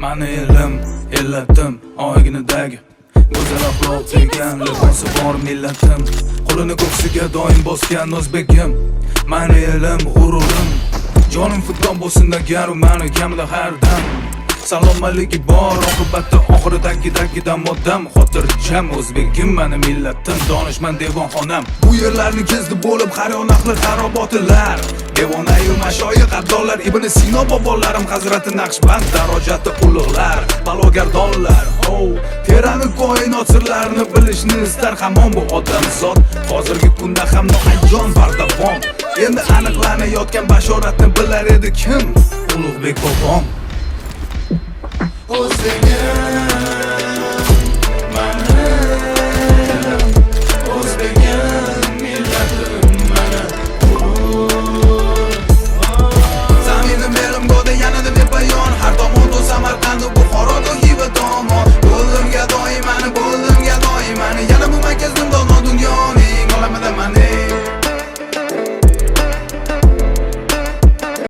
Mani elim, ellatim, oyginidagi go'zal axloq degan libosi bor millatim, qo'lini ko'ksiga doim bosgan o'zbegim. Mani elim, g'ururim, jonim fidon bo'lsin agar mani kamida har dam salomatligi bor, oqibatda oxiridagi odam xotirjam. O'zbegim, mani millatim, donishmand devonxonam. Bu yerlarni kezdi bo'lib har yon ahli xarobotilar, devonayu mashoyix, abdollar, Ibn Sino bobolarim, Hazrati Naqshband darojati ulug'lar, balogardonlar. Oh, terani koinot sirlarini bilishni istar hamon bu odamzod. Hozirgi kunda ham noayon bardavom endi aniqlanayotgan bashoratni bilar edi kim? Ulug'bek bobom. O'zbegim.